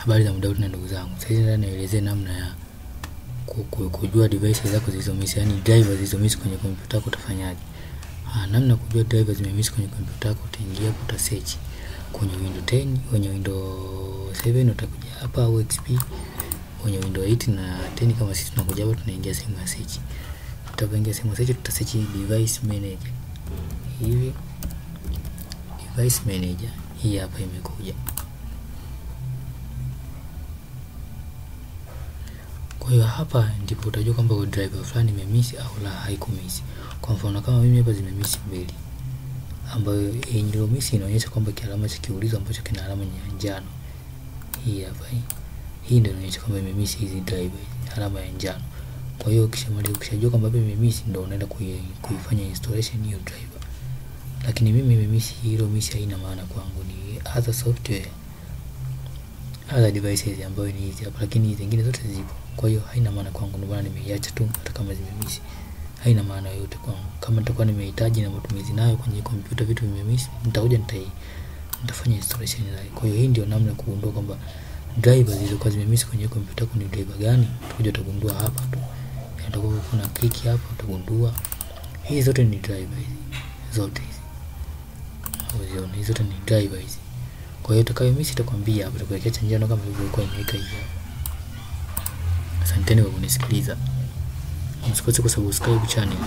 Habari za muda wote na ndugu zangu. Sasa hivi nielezee namna ya kujua devices zako zilizomiss, yani driver zilizomiss kwenye kompyuta yako utafanyaje? Namna kujua driver zimemiss kwenye kompyuta yako, utaingia hapo uta search kwenye Windows 10, kwenye Windows 7 utakuja hapa au XP, kwenye Windows 8 na 10 kama sisi tunakuja hapa tunaingia sehemu ya search. Tutapoingia sehemu ya search tuta search device manager. Hivi device manager hii hapa imekuja. Kwa hiyo hapa ndipo utajua kwamba driver fulani imemiss au la haikumiss. Kwa mfano kama mimi hapa zimemiss mbili, ambayo yenye miss inaonyesha kwamba kialama cha kiulizo ambacho kina alama ya njano. Hii hapa hii. Hii ndio inaonyesha kwamba imemiss hizi driver, alama ya njano. Kwa hiyo ukishamaliza ukishajua kwamba hapa imemiss ndio unaenda kuifanya installation hiyo driver. Lakini mimi imemiss hilo miss haina maana kwangu, ni other software, other devices ambayo ni hizi hapa, lakini hizi zingine zote zipo. Kwa hiyo haina maana kwangu, ndio maana nimeiacha tu hata kama zimemiss. Haina maana yoyote kwangu. Kama nitakuwa nimehitaji na matumizi nayo kwenye kompyuta vitu vimemiss, nitakuja nitafanya installation yake. Kwa hiyo hii ndio namna ya kugundua kwamba driver zilizokuwa zimemiss kwenye kompyuta yako ni driver gani. Utakuja utagundua hapa tu. Utakuwa kuna click hapa utagundua hizi zote ni driver hizi. Zote hizi. Uzione hizi zote ni driver hizi. Kwa hiyo utakayo miss itakwambia hapo, itakuwekea cha njano kama ilivyokuwa imeweka hivi hapa. Asanteni kwa kunisikiliza. Msikose kusubscribe channel.